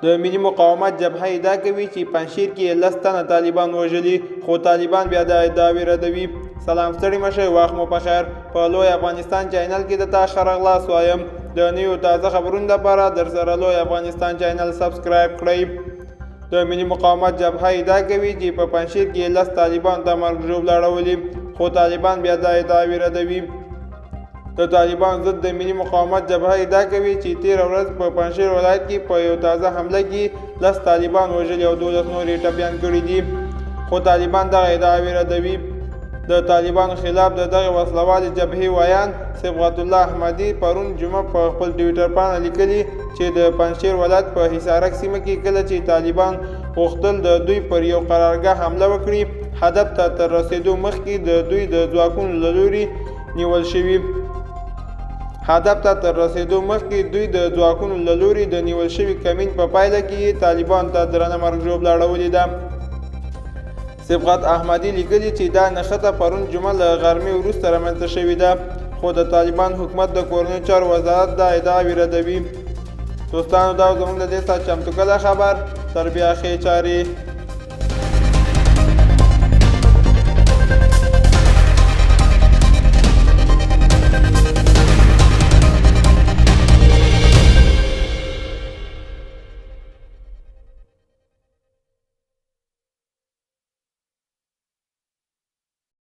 د ملي مقاومت جبهه ادعا کوي چې پنجشیر کې یې 10 تنه طالبان وژلي، خو طالبان بیا دا ادعاوې ردوي. سلام، ستړي مه شئ، وخت مو په خیر. په لوی افغانستان چینل کې د تا ښه راغلاست وایم. د نویو تازه خبرونو لپاره در سره لوی افغانستان چینل سبسکرایب کړئ. د ملي مقاومت جبهه ادعا کوي چې په پنجشیر کې یې 10 طالبانو ته مرګ ژوبله اړولې، خو طالبان بیا دا ادعاوې ردوي. د طالبان ضد د ملي مقاومت جبهه ادعا کوي چې تېره ورځ په پنجشیر ولایت کې په یو تازه حمله کې 10 طالبان وژلي او 12 نور یې ټپیان کړي دي، خو طالبان دغه ادعاوې ردوي. د طالبانو خلاف د دغې وسلهوالې جبهې ویاند صبغت الله احمدي پرون جمعه په خپل ټویټر پاڼه لیکلي چې د پنجشیر ولایت په حصارک سیمه کې کله چې طالبان غوښتل د دوی پر یو قرارګاه حمله وکړي، هدف ته تر رسېدو مخکې د دوی د ځواکونو له لوري نیول شوي. هدف ته تر رسېدو مخکې دوی د ځواکونو له لوري د نیول شوي کمین په پایله کې یې طالبانو ته درنه مرګ ژوبله اړولې ده. صبغت احمدي لیکلي چې دا نښته پرون جمعه له غرمې وروسته رامنځته شوې ده، خو د طالبان حکومت د کورنیو چارو وزارت دا ادعاوې ردوي. دوستانو، دا زموږ د دې ساعت چمتو کړی خبر. تر بیا ښې چارې.